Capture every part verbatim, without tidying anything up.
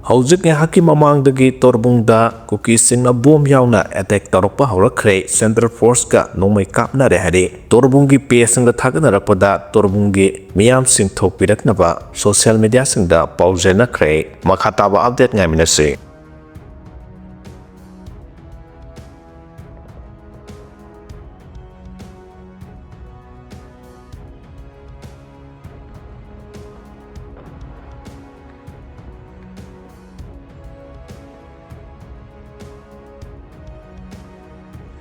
ꯍꯧꯖꯤꯛ ꯉꯥꯏꯍꯥꯛꯀꯤ ꯃꯃꯥꯡꯗꯒꯤ ꯇꯣꯔꯕꯨꯡꯗ ꯀꯨꯀꯤꯁꯤꯡꯅ ꯕꯣꯝ ꯌꯥꯎꯅ ꯑꯦꯇꯦꯛ ꯇꯧꯔꯛꯄ ꯍꯧꯔꯛꯈ꯭ꯔꯦ꯫ ꯁꯦꯟꯇ꯭ꯔꯦꯜ ꯐꯣꯔꯁꯀ ꯅꯣꯡꯃꯩ ꯀꯥꯞꯅꯔꯦ ꯍꯥꯏꯔꯤ꯫ ꯇꯣꯔꯕꯨꯡꯒꯤ ꯄꯦꯖꯁꯤꯡꯗ ꯊꯥꯒꯠꯅꯔꯛꯄꯗ ꯇꯣꯔꯕꯨꯡꯒꯤ ꯃꯤꯌꯥꯝꯁꯤꯡ ꯊꯣꯛꯄꯤꯔꯛꯅꯕ ꯁꯣꯁꯤꯌꯦꯜ ꯃꯤꯗꯤꯌꯥꯁꯤꯡꯗ ꯄꯥꯎꯖꯦꯟꯅꯈ꯭ꯔꯦ꯫ ꯃꯈꯥ ꯇꯥꯕ ꯑꯞꯗꯦꯠ ꯉꯥꯏꯃꯤꯟꯅꯁꯤ꯫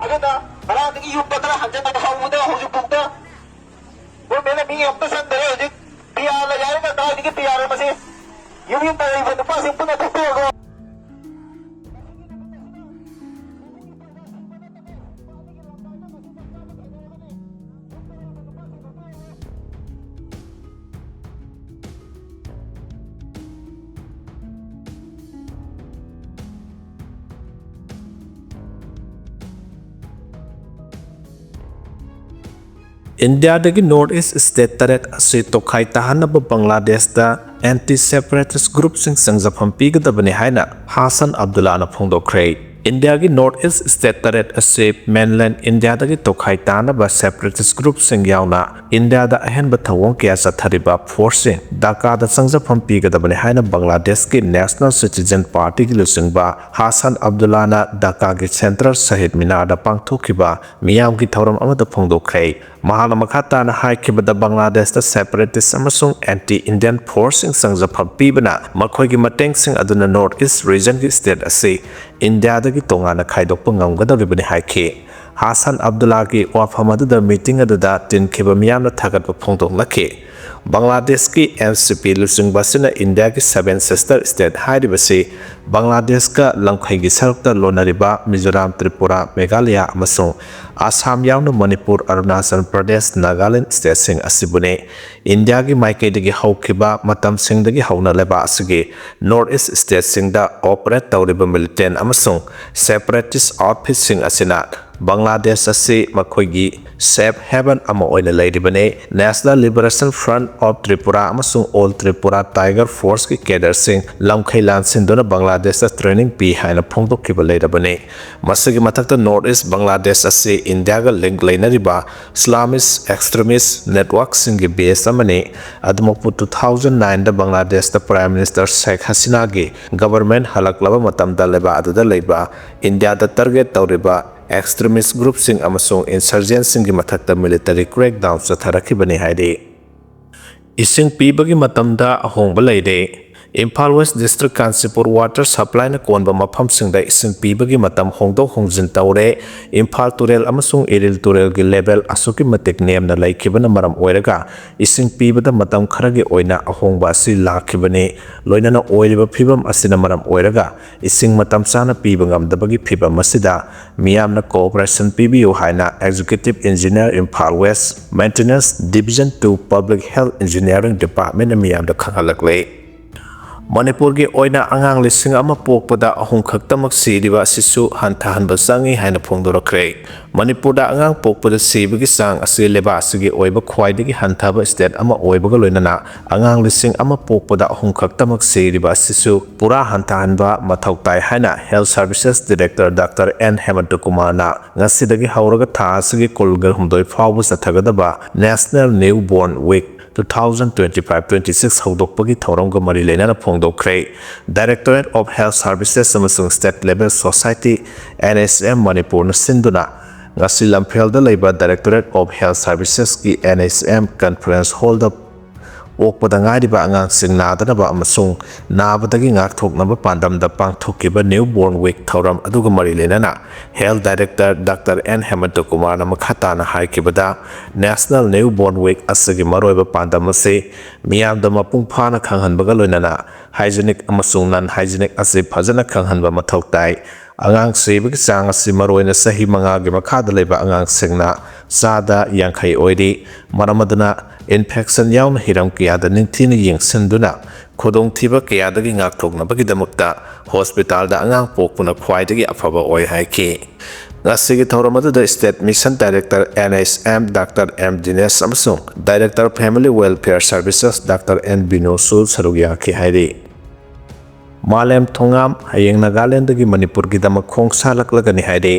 ꯑꯗꯨꯅ ꯉꯔꯥꯡꯗꯒꯤ ꯌꯨꯝꯗ ꯈꯔ ꯍꯟꯖꯟꯅꯕ ꯍꯧꯕꯗ ꯍꯧꯖꯤꯛꯐꯥꯎꯗ ꯒꯣꯔꯃꯦꯟꯅ ꯃꯤ ꯑꯝꯇ ꯆꯪꯗꯔꯦ꯫ ꯍꯧꯖꯤꯛ ꯄꯤ ꯑꯥꯔ ꯂꯩ ꯍꯥꯏꯔꯒ ꯀꯗꯥꯏꯗꯒꯤ ꯄꯤ ꯑꯥꯔ ꯃꯁꯤ? ꯌꯨꯝ ꯌꯨꯝꯗ ꯂꯩꯕ ꯅꯨꯄꯥꯁꯤꯡ ꯄꯨꯟꯅ ꯊꯣꯛꯇꯣꯛꯑꯒ ꯏꯟꯗꯤꯌꯥꯗꯒꯤ ꯅꯣꯔꯠ ꯏꯁ ꯁ꯭ꯇꯦꯠ ꯇꯔꯦꯠ ꯑꯁꯤ ꯇꯣꯈꯥꯏ ꯇꯥꯍꯟꯅꯕ ꯕꯪꯒ꯭ꯂꯥꯗꯦꯁꯇ ꯑꯦꯟꯇꯤ ꯁꯦꯄꯔꯦꯇꯤꯁ ꯒ꯭ꯔꯨꯞꯁꯤꯡ ꯆꯪꯖꯐꯝ ꯄꯤꯒꯗꯕꯅꯤ ꯍꯥꯏꯅ ꯍꯥꯁꯟ ꯑꯕꯗꯨꯜꯂꯥꯅ ꯐꯣꯡꯗꯣꯛꯈ꯭ꯔꯦ꯫ ꯏꯟꯗꯤꯌꯥꯒꯤ ꯅꯣꯔꯠ ꯏꯁ ꯁ꯭ꯇꯦꯠ ꯇꯔꯦꯠ ꯑꯁꯤ ꯃꯦꯟꯂꯦꯟ ꯏꯟꯗꯤꯌꯥꯗꯒꯤ ꯇꯣꯈꯥꯏ ꯇꯥꯅꯕ ꯁꯦꯄꯔꯦꯇꯤꯁ ꯒ꯭ꯔꯨꯞꯁꯤꯡ ꯌꯥꯎꯅ ꯏꯟꯗꯤꯌꯥꯗ ꯑꯍꯦꯟꯕ ꯊꯧꯑꯣꯡ ꯀꯌꯥ ꯆꯠꯊꯔꯤꯕ ꯐꯣꯔꯁꯁꯤꯡ ꯙꯥꯀꯥꯗ ꯆꯪꯖꯐꯝ ꯄꯤꯒꯗꯕꯅꯤ ꯍꯥꯏꯅ ꯕꯪꯒ꯭ꯂꯥꯗꯦꯁꯀꯤ ꯅꯦꯁꯅꯦꯜ ꯁꯤꯇꯤꯖꯦꯟ ꯄꯥꯔꯇꯤꯒꯤ ꯂꯨꯆꯤꯡꯕ ꯍꯥꯁꯟ ꯑꯕꯗꯨꯜꯂꯥꯅ ꯙꯥꯀꯥꯒꯤ ꯁꯦꯟꯇ꯭ꯔꯦꯜ ꯁꯍꯤꯗ ꯃꯤꯅꯥꯔꯗ ꯄꯥꯡꯊꯣꯛꯈꯤꯕ ꯃꯤꯌꯥꯝꯒꯤ ꯊꯧꯔꯝ ꯑꯃꯗ ꯐꯣꯡꯗꯣꯛꯈ꯭ꯔꯦ꯫ ꯃꯍꯥꯛꯅ ꯃꯈꯥ ꯇꯥꯅ ꯍꯥꯏꯈꯤꯕꯗ, ꯕꯪꯒ꯭ꯂꯥꯗꯦꯁꯇ ꯁꯦꯄꯔꯦꯇꯤꯁ ꯑꯃꯁꯨꯡ ꯑꯦꯟꯇꯤ ꯏꯟꯗꯤꯌꯟ ꯐꯣꯔꯁꯁꯤꯡ ꯆꯪꯖꯐꯝ ꯄꯤꯕꯅ ꯃꯈꯣꯏꯒꯤ ꯃꯇꯦꯡꯁꯤꯡ ꯑꯗꯨꯅ ꯅꯣꯔꯠ ꯏꯁ ꯔꯤꯖꯟꯒꯤ ꯁ꯭ꯇꯦꯠ ꯑꯁꯤ ꯏꯟꯗꯤꯌꯥꯗꯒꯤ ꯇꯣꯉꯥꯟꯅ ꯈꯥꯏꯗꯣꯛꯄ ꯉꯝꯒꯗꯧꯔꯤꯕꯅꯤ ꯍꯥꯏꯈꯤ꯫ ꯍꯥꯁꯟ ꯑꯕꯗꯨꯜꯂꯥꯒꯤ ꯋꯥꯐꯝ ꯑꯗꯨꯗ ꯃꯤꯇꯤꯡ ꯑꯗꯨꯗ ꯇꯤꯟꯈꯤꯕ ꯃꯤꯌꯥꯝꯅ ꯊꯥꯒꯠꯄ ꯐꯣꯡꯗꯣꯛꯂꯛꯈꯤ꯫ ꯕꯪꯒ꯭ꯂꯥꯗꯦꯁꯀꯤ ꯑꯦꯟ ꯁꯤ ꯄꯤ ꯂꯨꯆꯤꯡꯕ ꯑꯁꯤꯅ ꯏꯟꯗꯤꯌꯥꯒꯤ ꯁꯚꯦꯟ ꯁꯤꯁꯇꯔ ꯁ꯭ꯇꯦꯠ ꯍꯥꯏꯔꯤꯕꯁꯤ ꯕꯪꯒ꯭ꯂꯥꯗꯦꯁꯀ ꯂꯝꯈꯩꯒꯤ ꯁꯔꯨꯛꯇ ꯂꯣꯟꯅꯔꯤꯕ ꯃꯤꯖꯣꯔꯥꯝ, ꯇ꯭ꯔꯤꯄꯨꯔꯥ, ꯃꯦꯘꯥꯂꯌꯥ ꯑꯃꯁꯨꯡ ꯑꯁꯥꯝ ꯌꯥꯎꯅ ꯃꯅꯤꯄꯨꯔ, ꯑꯔꯨꯅꯥꯆꯜ ꯄ꯭ꯔꯗꯦꯁ, ꯅꯥꯒꯥꯂꯦꯟ ꯁ꯭ꯇꯦꯠꯁꯤꯡ ꯑꯁꯤꯕꯨꯅꯤ꯫ ꯏꯟꯗꯤꯌꯥꯒꯤ ꯃꯥꯏꯀꯩꯗꯒꯤ ꯍꯧꯈꯤꯕ ꯃꯇꯝꯁꯤꯡꯗꯒꯤ ꯍꯧꯅ ꯂꯩꯕꯥꯛ ꯑꯁꯤꯒꯤ ꯅꯣꯔꯠ ꯏꯁ ꯁ꯭ꯇꯦꯠꯁꯤꯡꯗ ꯑꯣꯄꯔꯦꯠ ꯇꯧꯔꯤꯕ ꯃꯤꯂꯤꯇꯦꯟ ꯑꯃꯁꯨꯡ ꯁꯦꯄꯔꯦꯇꯤꯁ ꯑꯥꯎꯠꯐꯤꯠꯁꯤꯡ ꯑꯁꯤꯅ ꯕꯪꯒ꯭ꯂꯥꯗꯦꯁ ꯑꯁꯤ ꯃꯈꯣꯏꯒꯤ ꯁꯦꯐ ꯍꯦꯕꯟ ꯑꯃ ꯑꯣꯏꯅ ꯂꯩꯔꯤꯕꯅꯤ꯫ National Liberation Front of Tripura ꯑꯃꯁꯨꯡ All Tripura Tiger Forceꯀꯤ ꯀꯦꯗꯔꯁꯤꯡ ꯂꯝꯈꯩ ꯂꯥꯟꯁꯤꯟꯗꯨꯅ ꯕꯪꯒ꯭ꯂꯥꯗꯦꯁꯇ ꯇ꯭ꯔꯦꯅꯤꯡ ꯄꯤ ꯍꯥꯏꯅ ꯐꯣꯡꯗꯣꯛꯈꯤꯕ ꯂꯩꯔꯕꯅꯤ꯫ ꯃꯁꯤꯒꯤ ꯃꯊꯛꯇ ꯅꯣꯔꯠ ꯏꯁ ꯕꯪꯒ꯭ꯂꯥꯗꯦꯁ ꯑꯁꯤ ꯏꯟꯗꯤꯌꯥꯒ ꯂꯤꯡꯛ ꯂꯩꯅꯔꯤꯕ ꯏꯁꯂꯥꯃꯤꯁ ꯑꯦꯛꯁꯇ꯭ꯔꯤꯃꯤꯁ ꯅꯦꯠꯋꯥꯔꯛꯁꯤꯡꯒꯤ ꯕꯦꯁ ꯑꯃꯅꯤ꯫ ꯑꯗꯨꯃꯛꯄꯨ, two thousand nineꯗ ꯕꯪꯒ꯭ꯂꯥꯗꯦꯁꯇ ꯄ꯭ꯔꯥꯏꯝ ꯃꯤꯅꯤꯁꯇꯔ ꯁꯦꯈ ꯍꯁꯤꯅꯥꯒꯤ ꯒꯕꯔꯟꯃꯦꯟꯠ ꯍꯜꯂꯛꯂꯕ ꯃꯇꯝꯗ ꯂꯩꯕꯥꯛ ꯑꯗꯨꯗ ꯂꯩꯕ ꯏꯟꯗꯤꯌꯥꯗ ꯇꯥꯔꯒꯦꯠ ꯇꯧꯔꯤꯕ ꯑꯦꯛꯁꯇ꯭ꯔꯤꯃꯤꯁ ꯒ꯭ꯔꯨꯞꯁꯤꯡ ꯑꯃꯁꯨꯡ ꯏꯟꯁꯔꯖꯦꯟꯠꯁꯤꯡꯒꯤ ꯃꯊꯛꯇ ꯃꯤꯂꯤꯇꯔꯤ ꯀ꯭ꯔꯦꯛꯗꯥꯎꯟ ꯆꯠꯊꯔꯛꯈꯤꯕꯅꯤ ꯍꯥꯏꯔꯤ꯫ ꯏꯁꯤꯡ ꯄꯤꯕꯒꯤ ꯃꯇꯝꯗ ꯑꯍꯣꯡꯕ ꯂꯩꯔꯦ꯫ Imphal west district Kanchipur water ꯁꯄ꯭ꯂꯥꯏꯅ ꯀꯣꯟꯕ ꯃꯐꯝꯁꯤꯡꯗ ꯏꯁꯤꯡ ꯄꯤꯕꯒꯤ ꯃꯇꯝ ꯍꯣꯡꯗꯣꯛ ꯍꯣꯡꯖꯤꯟ ꯇꯧꯔꯦ꯫ ꯏꯝꯐꯥꯜ ꯇꯨꯔꯦꯜ ꯑꯃꯁꯨꯡ ꯏꯔꯤꯜ ꯇꯨꯔꯦꯜꯒꯤ ꯂꯦꯚꯦꯜ ꯑꯁꯨꯛꯀꯤ ꯃꯇꯤꯛ ꯅꯦꯝꯅ ꯂꯩꯈꯤꯕꯅ ꯃꯔꯝ ꯑꯣꯏꯔꯒ ꯏꯁꯤꯡ ꯄꯤꯕꯗ ꯃꯇꯝ ꯈꯔꯒꯤ ꯑꯣꯏꯅ ꯑꯍꯣꯡꯕ ꯑꯁꯤ ꯂꯥꯛꯈꯤꯕꯅꯤ꯫ ꯂꯣꯏꯅꯅ ꯑꯣꯏꯔꯤꯕ ꯐꯤꯕꯝ ꯑꯁꯤꯅ ꯃꯔꯝ ꯑꯣꯏꯔꯒ ꯏꯁꯤꯡ ꯃꯇꯝ ꯆꯥꯅ ꯄꯤꯕ ꯉꯝꯗꯕꯒꯤ ꯐꯤꯕꯝ ꯑꯁꯤꯗ ꯃꯤꯌꯥꯝꯅ ꯀꯣꯑꯣꯄꯔꯦꯁꯟ ꯄꯤꯕꯤꯌꯨ ꯍꯥꯏꯅ Executive Engineer, Imphal West, Maintenance Division two, Public Health Engineering Departmentꯅ ꯃꯤꯌꯥꯝꯗ ꯈꯪꯍꯜꯂꯛꯂꯤ꯫ ꯃꯅꯤꯄꯨꯔꯒꯤ ꯑꯣꯏꯅ ꯑꯉꯥꯡ ꯂꯤꯁꯤꯡ ꯑꯃ ꯄꯣꯛꯄꯗ ꯑꯍꯨꯝ ꯈꯛꯇꯃꯛ ꯁꯤꯔꯤꯕ ꯑꯁꯤꯁꯨ ꯍꯟꯊꯍꯟꯕ ꯆꯪꯏ ꯍꯥꯏꯅ ꯐꯣꯡꯗꯣꯔꯛꯈ꯭ꯔꯦ꯫ ꯃꯅꯤꯄꯨꯔꯗ ꯑꯉꯥꯡ ꯄꯣꯛꯄꯗ ꯁꯤꯕꯒꯤ ꯆꯥꯡ ꯑꯁꯤ ꯂꯩꯕꯥꯛ ꯑꯁꯤꯒꯤ ꯑꯣꯏꯕ ꯈ꯭ꯋꯥꯏꯗꯒꯤ ꯍꯟꯊꯕ ꯁ꯭ꯇꯦꯠ ꯑꯃ ꯑꯣꯏꯕꯒ ꯂꯣꯏꯅꯅ ꯑꯉꯥꯡ ꯂꯤꯁꯤꯡ ꯑꯃ ꯄꯣꯛꯄꯗ ꯑꯍꯨꯝ ꯈꯛꯇꯃꯛ ꯁꯤꯔꯤꯕ ꯑꯁꯤꯁꯨ ꯄꯨꯔꯥ ꯍꯟꯊꯍꯟꯕ ꯃꯊꯧ ꯇꯥꯏ ꯍꯥꯏꯅ Health Services Director Doctor N ꯍꯦꯃꯟꯇ ꯀꯨꯃꯥꯔꯅ ꯉꯁꯤꯗꯒꯤ ꯍꯧꯔꯒ ꯊꯥ ꯑꯁꯤꯒꯤ ꯀꯨꯟꯒ ꯍꯨꯝꯗꯣꯏ ꯐꯥꯎꯕ ꯆꯠꯊꯒꯗꯕ National Newborn Week two thousand twenty five twenty six ꯍꯧꯗꯣꯛꯄꯒꯤ ꯊꯧꯔꯝꯒ ꯃꯔꯤ ꯂꯩꯅꯅ ꯐꯣꯡꯗꯣꯛꯈ꯭ꯔꯦ꯫ Directorate of Health Services ꯑꯃꯁꯨꯡ State Level Society, N H M, ꯃꯅꯤꯄꯨꯔꯅ ꯁꯤꯟꯗꯨꯅ ꯉꯁꯤ ꯂꯝꯐꯦꯜꯗ ꯂꯩꯕ Directorate of Health Servicesꯀꯤ N H M Conference Hallꯗ ꯄꯣꯛꯄꯗ ꯉꯥꯏꯔꯤꯕ ꯑꯉꯥꯡꯁꯤꯡ ꯅꯥꯗꯅꯕ ꯑꯃꯁꯨꯡ ꯅꯥꯕꯗꯒꯤ ꯉꯥꯛꯊꯣꯛꯅꯕ ꯄꯥꯟꯗꯝꯗ ꯄꯥꯡꯊꯣꯛꯈꯤꯕ Newborn Week ꯊꯧꯔꯝ ꯑꯗꯨꯒ ꯃꯔꯤ ꯂꯩꯅꯅ Health Director Doctor N ꯍꯦꯃꯟꯇ ꯀꯨꯃꯥꯔꯅ ꯃꯈꯥ ꯇꯥꯅ ꯍꯥꯏꯈꯤꯕꯗ, National Newborn Week ꯑꯁꯤꯒꯤ ꯃꯔꯨꯑꯣꯏꯕ ꯄꯥꯟꯗꯝ ꯑꯁꯤ ꯃꯤꯌꯥꯝꯗ ꯃꯄꯨꯡ ꯐꯥꯅ ꯈꯪꯍꯟꯕꯒ ꯂꯣꯏꯅꯅ hygienic ꯑꯃꯁꯨꯡ non hygienic ꯑꯁꯤ ꯐꯖꯅ ꯈꯪꯍꯟꯕ ꯃꯊꯧ ꯇꯥꯏ꯫ ꯑꯉꯥꯡ ꯁꯤꯕꯒꯤ ꯆꯥꯡ ꯑꯁꯤ ꯃꯔꯨꯑꯣꯏꯅ ꯆꯍꯤ ꯃꯉꯥꯒꯤ ꯃꯈꯥꯗ ꯂꯩꯕ ꯑꯉꯥꯡꯁꯤꯡꯅ ꯆꯥꯗ ꯌꯥꯡꯈꯩ ꯑꯣꯏꯔꯤ꯫ ꯃꯔꯝ ꯑꯗꯨꯅ infection ꯌꯥꯎꯅ ꯍꯤꯔꯝ ꯀꯌꯥꯗ ꯅꯤꯡꯊꯤꯅ ꯌꯦꯡꯁꯤꯟꯗꯨꯅ ꯈꯨꯗꯣꯡꯊꯤꯕ ꯀꯌꯥꯗꯒꯤ ꯉꯥꯛꯊꯣꯛꯅꯕꯒꯤꯗꯃꯛꯇ ꯍꯣꯁꯄꯤꯇꯥꯜꯗ ꯑꯉꯥꯡ ꯄꯣꯛꯄꯅ ꯈ꯭ꯋꯥꯏꯗꯒꯤ ꯑꯐꯕ ꯑꯣꯏ ꯍꯥꯏꯈꯤ꯫ ꯉꯁꯤꯒꯤ ꯊꯧꯔꯝ ꯑꯗꯨꯗ State Mission Director N H M Doctor M Dinesh ꯑꯃꯁꯨꯡ Director Family Welfare Services Doctor N ꯕꯤꯅꯣꯁꯨ ꯁꯔꯨꯛ ꯌꯥꯈꯤ ꯍꯥꯏꯔꯤ꯫ ꯃꯥꯂꯦꯝ ꯊꯣꯉꯥꯝ ꯍꯌꯦꯡ ꯅꯥꯒꯥꯂꯦꯟꯗꯒꯤ ꯃꯅꯤꯄꯨꯔꯒꯤꯗꯃꯛ ꯈꯣꯡ ꯁꯥꯜꯂꯛꯂꯒꯅꯤ ꯍꯥꯏꯔꯤ꯫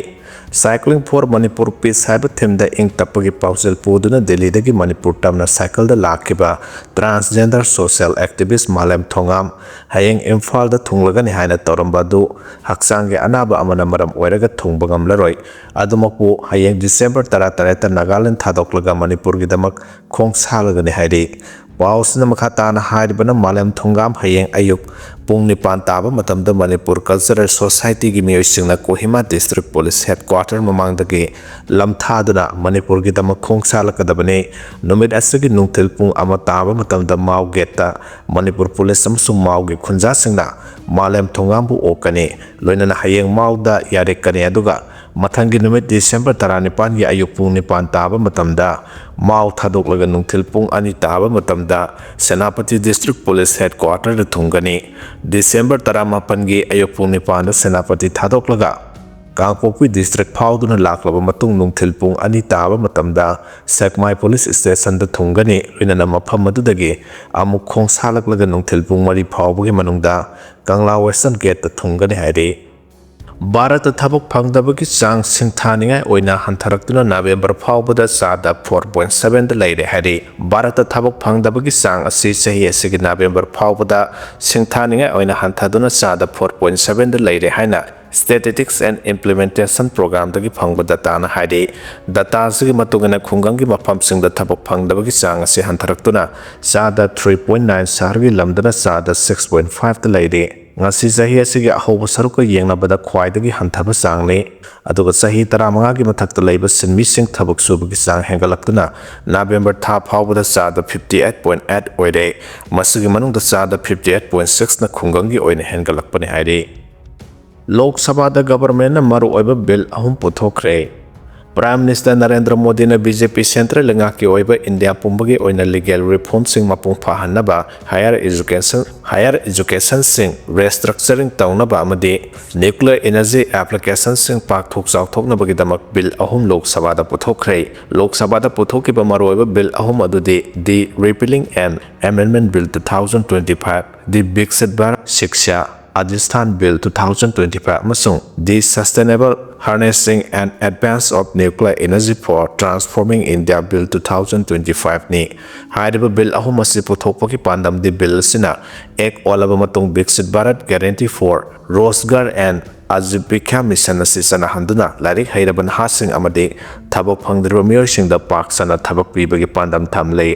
Cycling for Manipur Peace ꯍꯥꯏꯕ ꯊꯤꯝꯗ ꯏꯪ ꯇꯞꯄꯒꯤ ꯄꯥꯎꯖꯦꯜ ꯄꯨꯗꯨꯅ ꯗꯦꯜꯂꯤꯗꯒꯤ ꯃꯅꯤꯄꯨꯔ ꯇꯝꯅ ꯁꯥꯏꯀꯜꯗ ꯂꯥꯛꯈꯤꯕ transgender social activist ꯃꯥꯂꯦꯝ ꯊꯣꯉꯥꯝ ꯍꯌꯦꯡ ꯏꯝꯐꯥꯜꯗ ꯊꯨꯡꯂꯒꯅꯤ ꯍꯥꯏꯅ ꯇꯧꯔꯝꯕ ꯑꯗꯨ ꯍꯛꯆꯥꯡꯒꯤ ꯑꯅꯥꯕ ꯑꯃꯅ ꯃꯔꯝ ꯑꯣꯏꯔꯒ ꯊꯨꯡꯕ ꯉꯝꯂꯔꯣꯏ꯫ ꯑꯗꯨꯃꯛꯄꯨ ꯍꯌꯦꯡ December ꯇꯔꯥꯇꯔꯦꯠꯇ ꯅꯥꯒꯥꯂꯦꯟ ꯊꯥꯗꯣꯛꯂꯒ ꯃꯅꯤꯄꯨꯔꯒꯤꯗꯃꯛ ꯈꯣꯡ ꯁꯥꯜꯂꯒꯅꯤ ꯍꯥꯏꯔꯤ꯫ ꯄꯥꯎꯁꯤꯅ ꯃꯈꯥ ꯇꯥꯅ ꯍꯥꯏꯔꯤꯕꯅ ꯃꯥꯂꯦꯝ ꯊꯣꯡꯒꯥꯝ ꯍꯌꯦꯡ ꯑꯌꯨꯛ ꯄꯨꯡ ꯅꯤꯄꯥꯟ ꯇꯥꯕ ꯃꯇꯝꯗ ꯃꯅꯤꯄꯨꯔ Cultural Societyꯒꯤ ꯃꯤꯑꯣꯏꯁꯤꯡꯅ ꯀꯣꯍꯤꯃꯥ District Police Headquarter ꯃꯃꯥꯡꯗꯒꯤ ꯂꯝꯊꯥꯗꯨꯅ ꯃꯅꯤꯄꯨꯔꯒꯤꯗꯃꯛ ꯈꯣꯡ ꯁꯥꯜꯂꯛꯀꯗꯕꯅꯤ꯫ ꯅꯨꯃꯤꯠ ꯑꯁꯤꯒꯤ ꯅꯨꯡꯊꯤꯜ ꯄꯨꯡ ꯑꯃ ꯇꯥꯕ ꯃꯇꯝꯗ ꯃꯥꯎ ꯒꯦꯠꯇ ꯃꯅꯤꯄꯨꯔ ꯄꯨꯂꯤꯁ ꯑꯃꯁꯨꯡ ꯃꯥꯎꯒꯤ ꯈꯨꯟꯖꯥꯁꯤꯡꯅ ꯃꯥꯂꯦꯝ ꯊꯣꯡꯒꯥꯝꯕꯨ ꯑꯣꯛꯀꯅꯤ꯫ ꯂꯣꯏꯅꯅ ꯍꯌꯦꯡ ꯃꯥꯎꯗ ꯌꯥꯔꯦꯛꯀꯅꯤ꯫ ꯑꯗꯨꯒ ꯃꯊꯪꯒꯤ ꯅꯨꯃꯤꯠ December ꯇꯔꯥꯅꯤꯄꯥꯟꯒꯤ ꯑꯌꯨꯛ ꯄꯨꯡ ꯅꯤꯄꯥꯟ ꯇꯥꯕ ꯃꯇꯝꯗ ꯃꯥꯎ ꯊꯥꯗꯣꯛꯂꯒ ꯅꯨꯡꯊꯤꯜ ꯄꯨꯡ ꯑꯅꯤ ꯇꯥꯕ ꯃꯇꯝꯗ ꯁꯦꯅꯥꯄꯇꯤ District Police Headquarterꯗ ꯊꯨꯡꯒꯅꯤ꯫ December ꯇꯔꯥꯃꯥꯄꯟꯒꯤ ꯑꯌꯨꯛ ꯄꯨꯡ ꯅꯤꯄꯥꯟꯗ ꯁꯦꯅꯥꯄꯇꯤ ꯊꯥꯗꯣꯛꯂꯒ ꯀꯥꯡꯄꯣꯛꯄꯤ District ꯐꯥꯎꯗꯨꯅ ꯂꯥꯛꯂꯕ ꯃꯇꯨꯡ ꯅꯨꯡꯊꯤꯜ ꯄꯨꯡ ꯑꯅꯤ ꯇꯥꯕ ꯃꯇꯝꯗ ꯁꯦꯛꯃꯥꯏ Police Stationꯗ ꯊꯨꯡꯒꯅꯤ꯫ ꯂꯣꯏꯅꯅ ꯃꯐꯝ ꯑꯗꯨꯗꯒꯤ ꯑꯃꯨꯛ ꯈꯣꯡ ꯁꯥꯜꯂꯛꯂꯒ ꯅꯨꯡꯊꯤꯜ ꯄꯨꯡ ꯃꯔꯤ ꯐꯥꯎꯕꯒꯤ ꯃꯅꯨꯡꯗ ꯀꯪꯂꯥ Western Gateꯇ ꯊꯨꯡꯒꯅꯤ ꯍꯥꯏꯔꯤ꯫ ꯚꯥꯔꯠꯇ ꯊꯕꯛ ꯐꯪꯗꯕꯒꯤ ꯆꯥꯡ ꯁꯤꯡꯊꯥꯅꯤꯡꯉꯥꯏ ꯑꯣꯏꯅ ꯍꯟꯊꯔꯛꯇꯨꯅ November ꯐꯥꯎꯕꯗ ꯆꯥꯗ four point sevenꯗ ꯂꯩꯔꯦ ꯍꯥꯏꯔꯤ꯫ ꯚꯥꯔꯠꯇ ꯊꯕꯛ ꯐꯪꯗꯕꯒꯤ ꯆꯥꯡ ꯑꯁꯤ ꯆꯍꯤ ꯑꯁꯤꯒꯤ November ꯐꯥꯎꯕꯗ ꯁꯤꯡꯊꯥꯅꯤꯡꯉꯥꯏ ꯑꯣꯏꯅ ꯍꯟꯊꯗꯨꯅ ꯆꯥꯗ four point sevenꯗ ꯂꯩꯔꯦ ꯍꯥꯏꯅ Statistics and Implementation Programꯗꯒꯤ ꯐꯪꯕ dataꯅ ꯍꯥꯏꯔꯤ꯫ Dataꯁꯤꯒꯤ ꯃꯇꯨꯡ ꯏꯟꯅ ꯈꯨꯡꯒꯪꯒꯤ ꯃꯐꯝꯁꯤꯡꯗ ꯊꯕꯛ ꯐꯪꯗꯕꯒꯤ ꯆꯥꯡ ꯑꯁꯤ ꯍꯟꯊꯔꯛꯇꯨꯅ ꯆꯥꯗ three point nine ꯁꯍꯔꯒꯤ ꯂꯝꯗꯅ ꯆꯥꯗ six point fiveꯇ ꯂꯩꯔꯤ꯫ ꯉꯁꯤ ꯆꯍꯤ ꯑꯁꯤꯒꯤ ꯑꯍꯧꯕ ꯁꯔꯨꯛꯀ ꯌꯦꯡꯅꯕꯗ ꯈ꯭ꯋꯥꯏꯗꯒꯤ ꯍꯟꯊꯕ ꯆꯥꯡꯅꯤ꯫ ꯑꯗꯨꯒ ꯆꯍꯤ ꯇꯔꯥꯃꯉꯥꯒꯤ ꯃꯊꯛꯇ ꯂꯩꯕ ꯁꯤꯟꯃꯤꯁꯤꯡ ꯊꯕꯛ ꯁꯨꯕꯒꯤ ꯆꯥꯡ ꯍꯦꯟꯒꯠꯂꯛꯇꯨꯅ November ꯊꯥ ꯐꯥꯎꯕꯗ ꯆꯥꯗ fifty eight point eight ꯑꯣꯏꯔꯦ꯫ ꯃꯁꯤꯒꯤ ꯃꯅꯨꯡꯗ ꯆꯥꯗ fifty eight point sixꯅ ꯈꯨꯡꯒꯪꯒꯤ ꯑꯣꯏꯅ ꯍꯦꯟꯒꯠꯂꯛꯄꯅꯤ ꯍꯥꯏꯔꯤ꯫ ꯂꯣꯛ ꯁꯚꯥꯗ ꯒꯚꯔꯟꯃꯦꯟꯠꯅ ꯃꯔꯨꯑꯣꯏꯕ ꯕꯤꯜ ꯑꯍꯨꯝ ꯄꯨꯊꯣꯛꯈ꯭ꯔꯦ꯫ ꯄ꯭ꯔꯥꯏꯝ ꯃꯤꯅꯤꯁꯇꯔ ꯅꯔꯦꯟꯗ꯭ꯔ ꯃꯣꯗꯤꯅ ꯕꯤ ꯖꯦ ꯄꯤ ꯁꯦꯟꯇ꯭ꯔꯦꯜ ꯂꯩꯉꯥꯛꯀꯤ ꯑꯣꯏꯕ ꯏꯟꯗꯤꯌꯥ ꯄꯨꯝꯕꯒꯤ ꯑꯣꯏꯅ ꯂꯤꯒꯦꯜ ꯔꯤꯐꯣꯔꯝꯁꯤꯡ ꯃꯄꯨꯡ ꯐꯥꯍꯟꯅꯕ, ꯍꯥꯌꯔ ꯑꯦꯖꯨꯀꯦꯁꯟ, ꯍꯥꯌꯔ ꯑꯦꯖꯨꯀꯦꯁꯟꯁꯤꯡ ꯔꯤꯁꯇ꯭ꯔꯛꯆꯔꯤꯡ ꯇꯧꯅꯕ ꯑꯃꯗꯤ ꯅ꯭ꯌꯨꯀ꯭ꯂꯤꯌꯔ ꯏꯅꯔꯖꯤ ꯑꯦꯄ꯭ꯂꯤꯀꯦꯁꯟꯁꯤꯡ ꯄꯥꯛꯊꯣꯛ ꯆꯥꯎꯊꯣꯛꯅꯕꯒꯤꯗꯃꯛ ꯕꯤꯜ ꯑꯍꯨꯝ ꯂꯣꯛ ꯁꯚꯥꯗ ꯄꯨꯊꯣꯛꯈ꯭ꯔꯦ꯫ ꯂꯣꯛ ꯁꯚꯥꯗ ꯄꯨꯊꯣꯛꯈꯤꯕ ꯃꯔꯨꯑꯣꯏꯕ ꯕꯤꯜ ꯑꯍꯨꯝ ꯑꯗꯨꯗꯤ The Repealing and Amendment Bill two thousand twenty-five, The Viksit Bharat Shiksha Adhishthan Bill two thousand twenty-five ꯑꯃꯁꯨꯡ The Sustainable Harnessing and Advance of Nuclear Energy for Transforming India Bill two thousand twenty-five ꯅꯤ꯫ ꯍꯥꯏꯔꯤꯕ bill ꯑꯍꯨꯝ ꯑꯁꯤ ꯄꯨꯊꯣꯛꯄꯒꯤ ꯄꯥꯟꯗꯝꯗꯤ bill ꯑꯁꯤꯅ ꯑꯦꯛ ꯑꯣꯜꯂꯕ ꯃꯇꯨꯡ Viksit Bharat Guarantee for Rozgar and Ajeebika Mission ꯑꯁꯤ ꯆꯠꯅꯍꯟꯗꯨꯅ ꯂꯥꯏꯔꯤꯛ ꯍꯩꯔꯕ ꯅꯍꯥꯁꯤꯡ ꯑꯃꯗꯤ ꯊꯕꯛ ꯐꯪꯗ꯭ꯔꯤꯕ ꯃꯤꯑꯣꯏꯁꯤꯡꯗ ꯄꯥꯛ ꯁꯟꯅ ꯊꯕꯛ ꯄꯤꯕꯒꯤ ꯄꯥꯟꯗꯝ ꯊꯝꯂꯤ꯫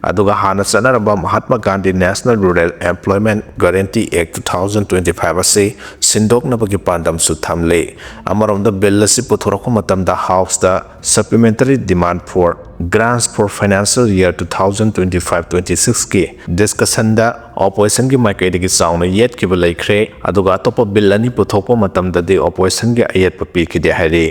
ꯑꯗꯨꯒ ꯍꯥꯟꯅ ꯆꯠꯅꯔꯝꯕ Mahatma Gandhi National Rural Employment Guarantee Act two thousand twenty-five ꯑꯁꯤ ꯁꯤꯟꯗꯣꯛꯅꯕꯒꯤ ꯄꯥꯟꯗꯝꯁꯨ ꯊꯝꯂꯤ꯫ ꯑꯃꯔꯣꯝꯗ ꯕꯤꯜ ꯑꯁꯤ ꯄꯨꯊꯣꯔꯛꯄ ꯃꯇꯝꯗ ꯍꯥꯎꯁꯇ Supplementary Demand for Grants for Financial Year two thousand twenty-five twenty-six ꯀꯤ ꯗꯤꯁꯀꯁꯟꯗ ꯑꯣꯄꯣꯖꯤꯁꯟꯒꯤ ꯃꯥꯏꯀꯩꯗꯒꯤ ꯆꯥꯎꯅ ꯌꯦꯠꯈꯤꯕ ꯂꯩꯈ꯭ꯔꯦ, ꯑꯗꯨꯒ ꯑꯇꯣꯞꯄ ꯕꯤꯜ ꯑꯅꯤ ꯄꯨꯊꯣꯛꯄ ꯃꯇꯝꯗꯗꯤ ꯑꯣꯄꯣꯖꯤꯁꯟꯒꯤ ꯑꯌꯦꯠꯄ ꯄꯤꯈꯤꯗꯦ ꯍꯥꯏꯔꯤ꯫